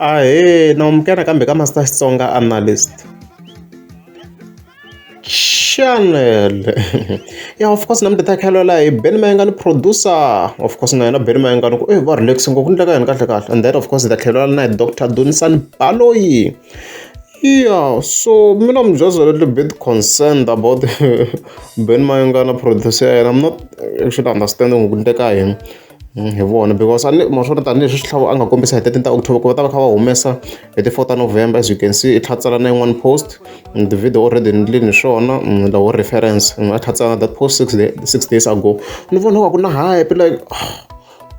Ahee, na amukela kambe ka Master Xitsonga Analyst channel. Yeah, of course namuntlha ta khalela hi Benny Mayengani producer. Of course na yena Benny Mayengani ku eh va relax ngopfu ku endleka yini kahle kahle. And then of course hi ta tlhela na hi Dr. Dunisani Baloyi. Yeah, so mina I'm just a little bit concerned about Benny Mayengani producer ya yena. I'm not actually understanding ku endleka yini. Hi vona because a ni ma swona tanihileswi Xitlhangu a nga kombisa hi 13 ta October ku va ta va kha va humesa hi ti 4 ta November, as you can see i tlha tsala na yin'wana post, the video already ni ni swona the whole reference a tlha tsala that post 6 days ago. Ni vona ku na hype, like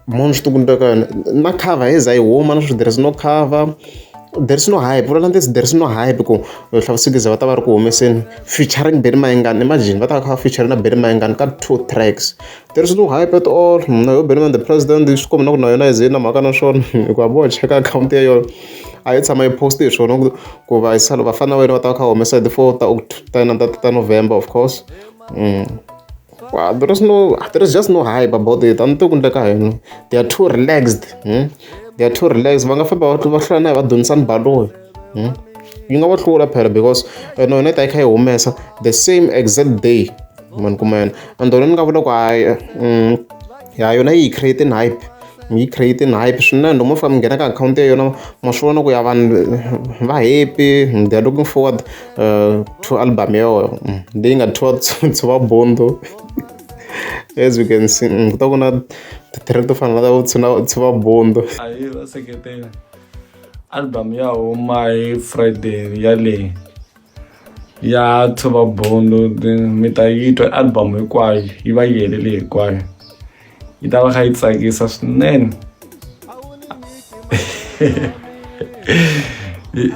mona swi ti ku ndleka yini na cover yi za yi huma na sweswi there is no cover, there is no hype. Vula this, there is no hype ku Hlavusikiza va ta va ri ku humeseni featuring Benny Mayengani. Imagine va ta va kha va feature na Benny Mayengani ka two tracks. There is no hype at all. Na yo Benny the President swi komba na ku na yona yi ze na mhaka na swona, hikuva vo cheka akhawunti ya yona a yi tshama yi post hi swona ku va yisa vafana va yena va ta va kha va humesa hi ti 4 ta November, of course. Wow, there is just no hype about it. A ni tivi ku endleka yini. They are too relaxed. They are too relaxed. Va nga famba va hlula na hi va Dunisani Baloyi. Yi nga va hlula phela because na yona yi ta yi kha yi humesa the same exact day. Man kuma yena. And ni nga vula ku hayi ya yona yi create hype. Yi create hype swinene loko mo fika mi nghena ka akhawunti ya yona ma swi vona ku ya vanhu va happy, they are looking forward to album ya yona leyi nga thyiwa Tshuva Bondo. As you can see, ku ta ku na ti-track to fana na ta Tshuva Bondo. Ahi va seketela album ya huma hi Friday yaleyi ya Tshuva Bondo. Mi ta yi twa album hinkwayo, yi va yi helele hinkwayo, yi ta va kha yi tsakisa swinene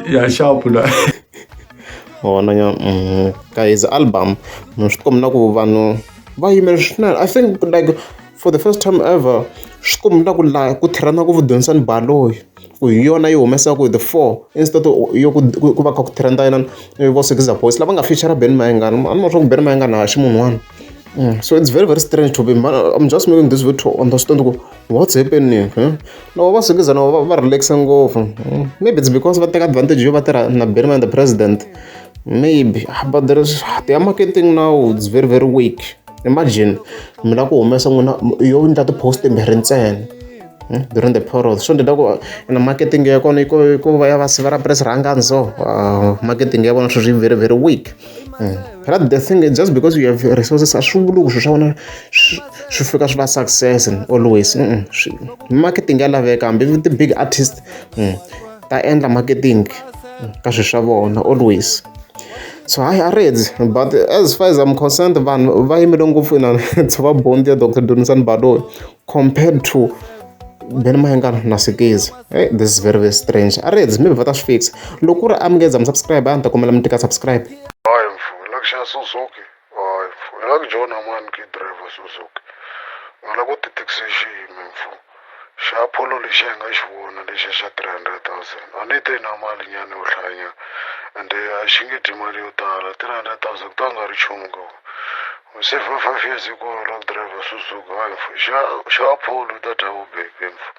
ya xapu la. Vona nya ka his album swi komba na ku vanhu va yimele swinene. I think like for the first time ever swi komba na ku laha ku trend ku Dunisani Baloyi ku hi yona yi humesaka hi the 4 instead yo ku va kha ku trenda yena vo Sikiza Boys lava nga feature Benny Mayengani. A ni ma swa ku Benny Mayengani a xi munhu wani. So it's very very strange to be, I'm just making this video to understand ku what's happening, eh? Loko va Sikiza na va relaxa ngopfu. Maybe it's because va teka advantage yo va tirha na Benny Mayengani the president, maybe, but there is their marketing now, it's very very weak. Imagine mi lava ku humesa n'wina yo endla ti-post timbirhi ntsena during the period, so ndzi ku na marketing ya kona yi ko va ya va sivela press rhangani, so marketing ya vona sweswi yi very very weak. Phela the thing is, just because you have resources a swi vuli ku swilo swa wena swi fika swi va success always. Marketing ya laveka, hambi ti-big artist ta endla marketing ka swilo swa vona always. So hayi a ready, but as far as I'm concerned, vanhu va yimele ngopfu na Tshuva Bondo ya Dr. Dunisani Baloyi compared to Benny Mayengani na Sikiza. Hey, this is very very strange. A ready, maybe va ta swi fixa. Loko ku ri a mi nge za mi subscribe, a ni ta kombela mi tika subscribe. Hayi mfo, hi la ku xava Suzuki. Hayi mfo, hi la ku jona mani ku yi driver Suzuki. U nga la ku ti tikise xiyimo mfo. Xa Polo lexiya hi nga xi vona lexiya xa 300 000. A ni te na mali nyana yo hlayanyana ende a xi nge dyi mali yo tala, 300 000 ku ta nga ri nchumu ka wena. U save 5 years hinkwayo u lava ku driver Suzuki. Hayi mfo, xa Polo u ta dya vubebe mfo.